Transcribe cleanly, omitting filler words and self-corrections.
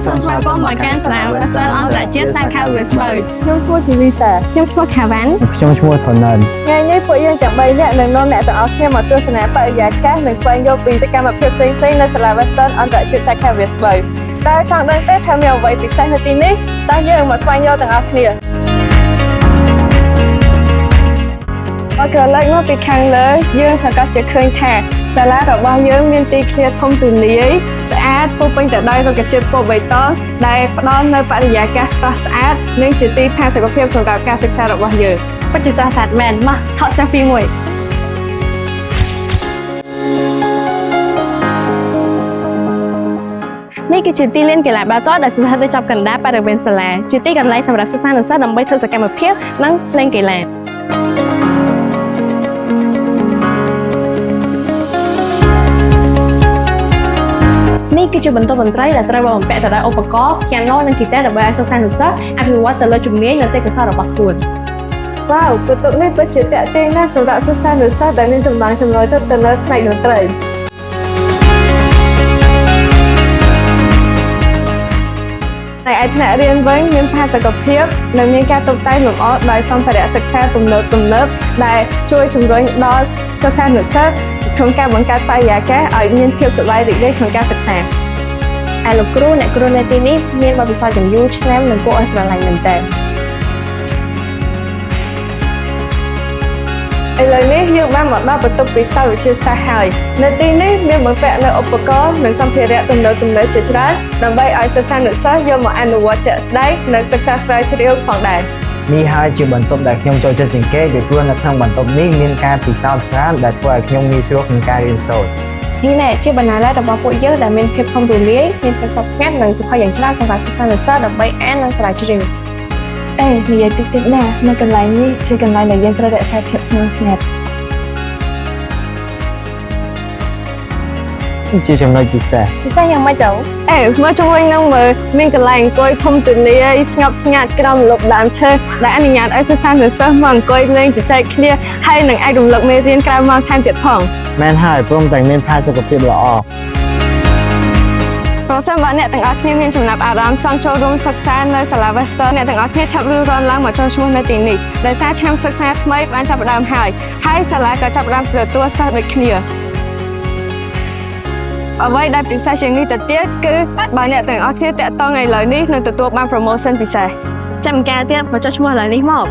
សូមស្វាគមន៍មកកាន់សាលា Western អន្តរជាតិសាខាវាស្បូវ ខ្ញុំឈ្មោះជីវីសា ខ្ញុំឈ្មោះខាវ៉ាន់ ខ្ញុំឈ្មោះថននិន ថ្ងៃនេះពួកយើងទាំង3នាក់នឹងនាំអ្នកទាំងអស់គ្នាមកទស្សនាបរិយាកាសនិងស្វែងយល់ពីសកម្មភាពផ្សេងៗនៅសាលា Western អន្តរជាតិសាខាវាស្បូវតើចង់ដឹងទេថាមានអ្វីពិសេសនៅទីនេះតើយើងមកស្វែងយល់ទាំងអស់គ្នាបើក្រឡេកមកពីខាងលើយើងប្រាកដជាឃើញថាសាលារបស់យើងមានទីធ្លាធំទូលាយស្អាតពោរពេញទៅដោយរុក្ខជាតិពណ៌បៃតងដែលផ្ដល់នូវបរិយាកាសស្រស់ស្អាតនិងជាទីផាសុកភាពសម្រាប់ការសិក្សារបស់យើង ពិតជាស្រស់ស្អាតមែនមកថត selfie មួយនេះគឺជាទីលានកីឡាបាល់ទាត់ដែលស្ថិតនៅជាប់កណ្ដាលបរិវេណសាលាជាទីកន្លែងសម្រាប់សិស្សានុសិស្សដើម្បីធ្វើសកម្មភាពនិងលេងកីឡានេះគឺជាបន្ទប់តន្ត្រីដែលត្រូវបានបំពាក់ទៅដោយឧបករណ៍ piano និងហ្គីតាដើម្បីឲ្យសិស្សានុសិស្សអភិវឌ្ឍទៅលើជំនាញនិងទេពកោសល្យរបស់ខ្លួន វ៉ាវបន្ទប់នេះពិតជាទាក់ទាញណាស់សម្រាប់សិស្សានុសិស្សដែលមានចំណង់ចំណូលចិត្តទៅលើផ្នែកតន្ត្រីតែឯថ្នាក់រៀនវិញមានផាសុកភាពនិងមានការតុបតែងលម្អដោយសម្ភារៈសិក្សាទំនើបទំនើបដែលជួយជំរុញដល់សិស្សានុសិស្សក្នុងការបង្កើតបរិយាកាសឲ្យមានភាពសប្បាយរីករាយក្នុងការសិក្សា ឯលោកគ្រូអ្នកគ្រូនៅទីនេះមានបទពិសោធន៍យ៉ាងយូរឆ្នាំនិងគួរឲ្យស្រឡាញ់មែនទែន ឥឡូវនេះយើងបានមកដល់បន្ទប់ពិសោធន៍វិទ្យាសាស្ត្រហើយនៅទីនេះមានបំពាក់នូវឧបករណ៍និងសម្ភារៈទំនើបទំនើបជាច្រើនដើម្បីឲ្យសិស្សានុសិស្សយកមកអនុវត្តជាក់ស្ដែងនិងសិក្សាស្រាវជ្រាវផងដែរ នេះហើយជាបន្ទប់ដែលខ្ញុំចូលចិត្តជាងគេពីព្រោះនៅក្នុងបន្ទប់នេះមានការពិសោធន៍ច្រើនដែលធ្វើឲ្យខ្ញុំងាយស្រួលក្នុងការរៀនសូត្រ នេះណែជាបណ្ណាល័យរបស់ពួកយើងដែលមានភាពធំទូលាយមានភាពស្ងប់ស្ងាត់និងសៀវភៅយ៉ាងច្រើនសម្រាប់សិស្សានុសិស្សដើម្បីអាននិងស្រាវជ្រាវ អេនិយាយតិចតិចណានៅកន្លែងនេះជាកន្លែងដែលយើងត្រូវរក្សាភាពស្ងៀមស្ងាត់ នេះជាចំណុចពិសេស ពិសេសយ៉ាងម៉េចចៅ អេមើលជុំវិញនឹងមើលមានកន្លែងអង្គុយធំទូលាយស្ងប់ស្ងាត់ក្រោមម្លប់ដើមឈើដែលអនុញ្ញាតឲ្យសិស្សានុសិស្សមកអង្គុយលេងជជែកគ្នាហើយនឹងអាចរំលឹកមេរៀនក្រៅម៉ោងថែមទៀតផង មែនហើយព្រមទាំងមានផាសុកភាពល្អ ប្រសិនបើអ្នកទាំងអស់គ្នាមានចំណាប់អារម្មណ៍ចង់ចូលរួមសិក្សានៅសាលា Western អ្នកទាំងអស់គ្នាឆាប់រឺរាន់ឡើងមកចុះឈ្មោះនៅទីនេះដោយសារឆ្នាំសិក្សាថ្មីបានចាប់ផ្ដើមហើយហើយសាលាក៏ចាប់ផ្ដើមទទួលសិស្សដូចគ្នាអ្វីដែលពិសេសជាងនេះទៅទៀតគឺបើអ្នកទាំងអស់គ្នាតាក់ទងឥឡូវនេះនឹងទទួលបាន promotion ពិសេស ចាំការទៀតមកចុះឈ្មោះឥឡូវនេះមក